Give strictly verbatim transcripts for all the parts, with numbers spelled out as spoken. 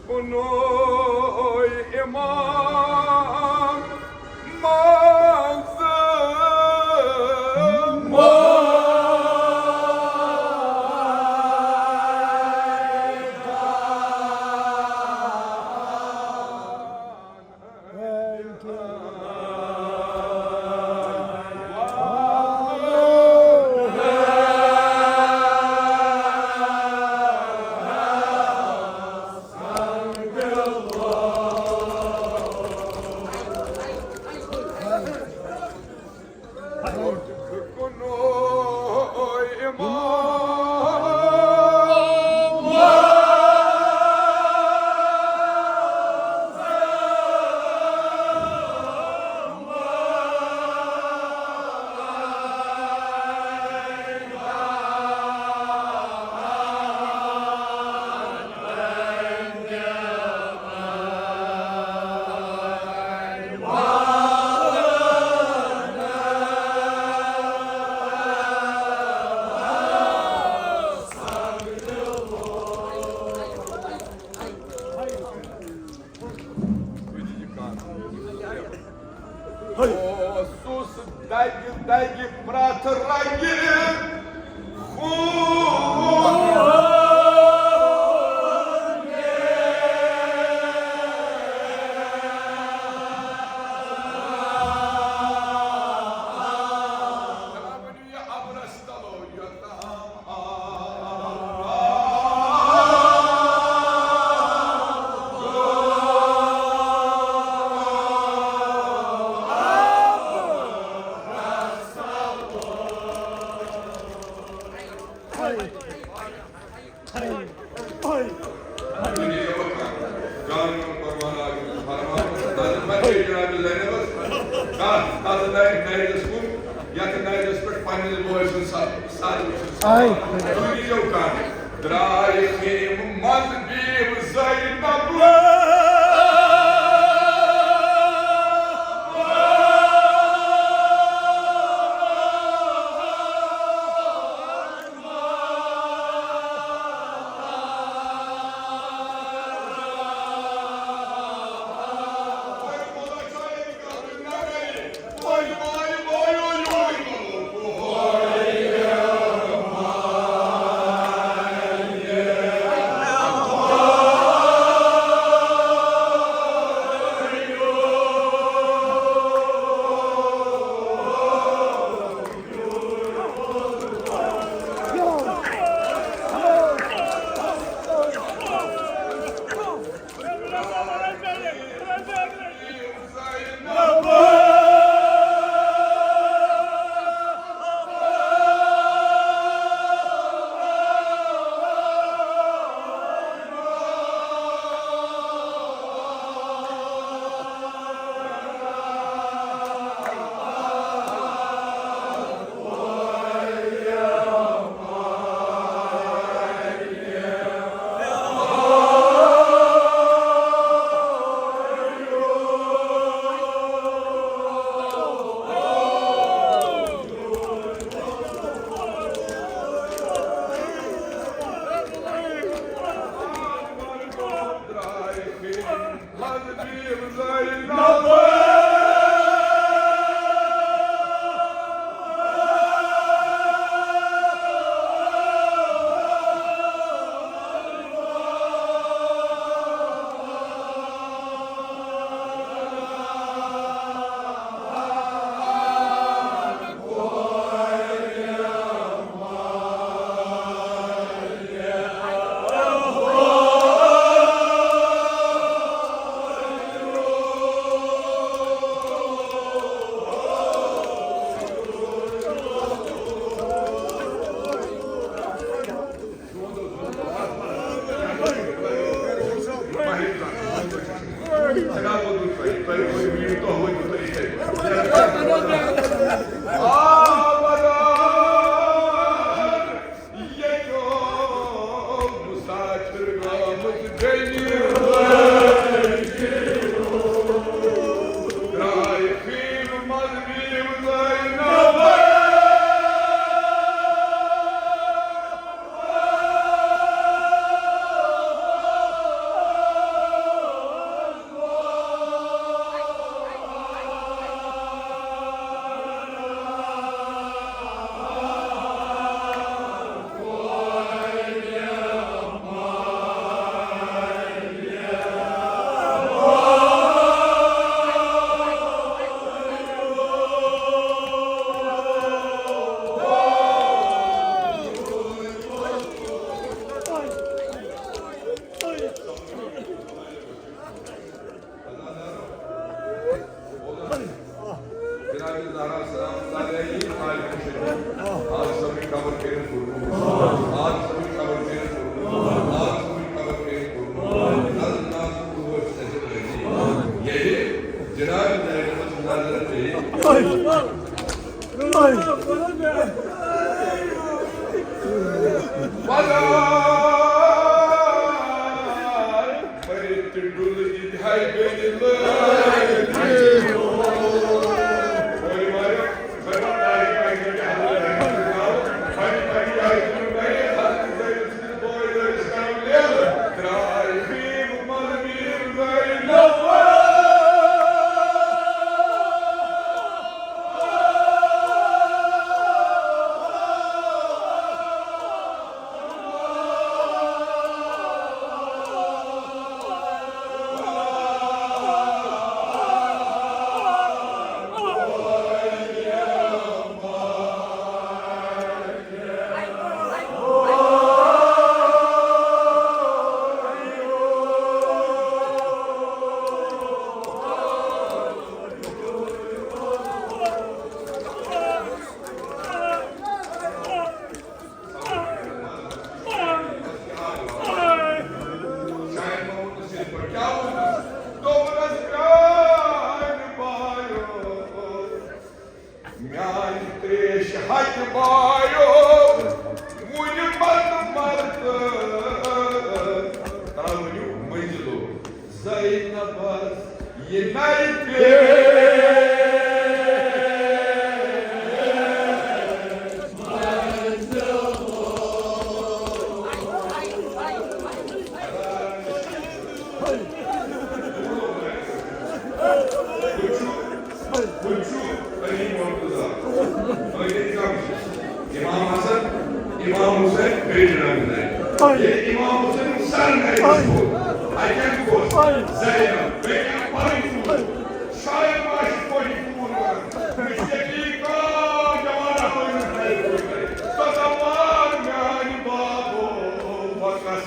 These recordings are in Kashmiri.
کُنُے اِمام منٛزٕ اوسُس دگہِ دگہِ پرٛٮ۪تھ رنگہِ خوٗن۔ جان پروانہ فرمان، تَتھ منٛز چھِ جناب زینبس کتھ، تَتھ نَرِ، نَرِس کُن، یَتھ نَرِس پٮ۪ٹھ پننِس بٲے سُنٛد سر، سر چھُ سر۔ آے۔ تُہۍ دیٖزیو کتھ۔ درٛاے خیمہٕ منٛز بیٖٹھ زینب۔ میانہِ تریش ہتہِ بایو، وُنہِ پتہٕ مرتہٕ ترٛاوٕنیو منزلو زینبس یہِ نرِ پیش۔ وٕچھِو، وٕچھِو، علی مرتضیٰ، علی کم چھِ؟ امام حسن، امام حسین، بیٚیہِ جناب حسین۔ ییٚلہِ امام حسین سر نَرِ وٕچھو، اَتٮ۪ن گوٚژھ زینب، بیٚیہِ کیٛاہ پَنٕنۍ کوٗر؟ شاید ما آسہِ پوٚری کوٗر وَنان، مےٚ چھُ یقیٖن کانٛہہ جوان اَپٲرۍ نہٕ نَرِ کوٗر کَرِ۔ ژٕ دَپان میٛانہِ بابو، بہٕ کَس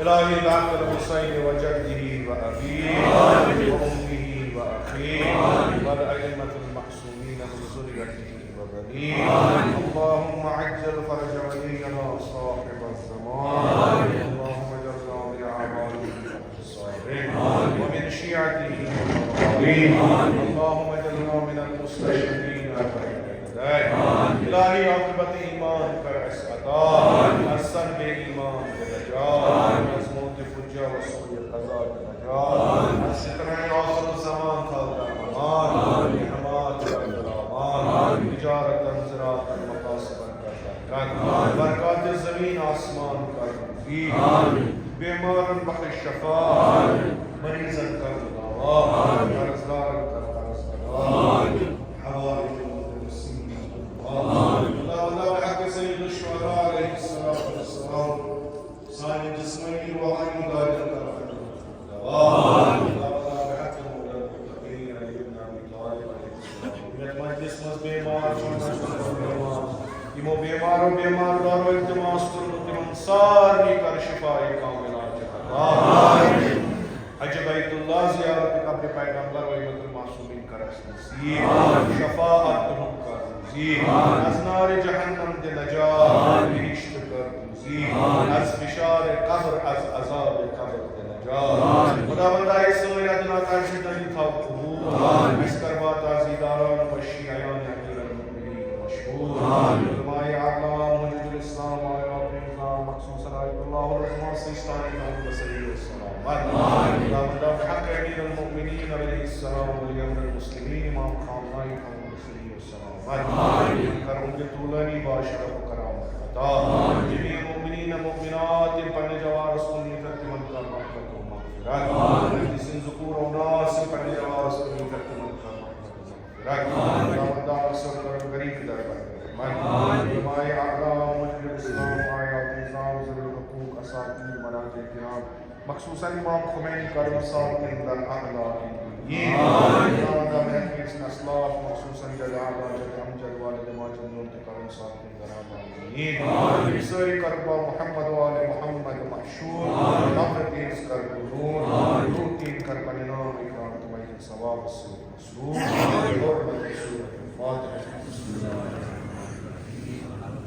الله بعد الحسين وجده وأبيه وأمه وأخيه والأئمة المعصومين من ذريته وبنيه. اللهم عجل فرج ولينا صاحب الزمان. اللهم اجعلنا من أعوانه وأنصاره ومن شيعته ومن اللهم اجعلنا من المستشهدين بين يديك. الهی، عاقبت ایمان کر اسہِ عطا. از سر بے ایمان بے نجات، از موت فجا و سوء قضا بے نجات، از فتنہ آخر الزمان تھاو در امان، نعمات در امان، تجارتاً زراعتاً مکاسباً کر برکت، برکات زمین آسمان کر روزی، بیمارن بخش شفا، مریضن کر مداوا، قرضدارن کر قرض ادا، حوائج المسلمین. اللہ، اللہ بحق سید الشہداء علیہ الصلوۃ والسلام سانہِ جسمانی روحانی دادن کر دوا۔ اللہ بحق مولا المتقین علی بن ابی طالب علیہ السلام۔ یتھ مجلس منٛز بیمار چھِ، یِمو بیمارو بیمار دارو التماس کوٚرمُت، تِمن سارنٕے کر شفاء کاملہ عطا۔ حج بیت اللہ زیارت قبر پیغمبر و ائمۃ المعصومین کر اسہِ نصیب۔ شفاعت تہنٛد کر نصیب۔ از نار جہنم دِ نجات، بہشت کر نصیب۔ از فشار قبر، از عذاب قبر دِ نجات۔ خداوندا، اے سٲنۍ ادنا تاجدین تھاو قبول۔ اسہِ کر با تعزیداران و شیعیان امیر المؤمنین مشہور۔ علماء اعلام، مجد الاسلام، آیات نظام، مخصوصاً آیت اللہ الرضوان سیستانی تھاو بصحیح و سلامت۔ خداوندا، بحق امیر المؤمنین علیہ السلام ولی امر المسلمین امام خامنائی تھاو بصحیح و سلامت۔ کر عمر طولانی با شرف و کرامت عطا۔ جمیع مومنین مومنات، یِم پننہِ جوارس کُن ییٖتن، تِمن کر رحمت و مغفرت۔ تِہنٛدِ سٕنٛدۍ ذکور و اناث، یِم پننہِ جوارس کُن ییٖتن، تِمن کر رحمت و مغفرت۔ خداوندا، اکثر کرم غریب در رحمت۔ علماء اعلام، مجد الاسلام، آیات نظام، ذوی الحقوق، اساتید، مراجع کرام، مخصوصاً امام خمینی کرم صاحب کے اندر اعلیٰ کی۔ خداوندا، بحق اسلام، مخصوصاً جد اعلیٰ، جد امجد، والد ماجد، کرم صاحب کے اندر اعلیٰ۔ آمین۔ سٲری کربا محمد و آل محمد مشہور، قبر تیز کر بزرگ، روح تین کر پننام اکرام تمہیں ثواب سے مصروف، حرمت سورۃ الفاتحہ۔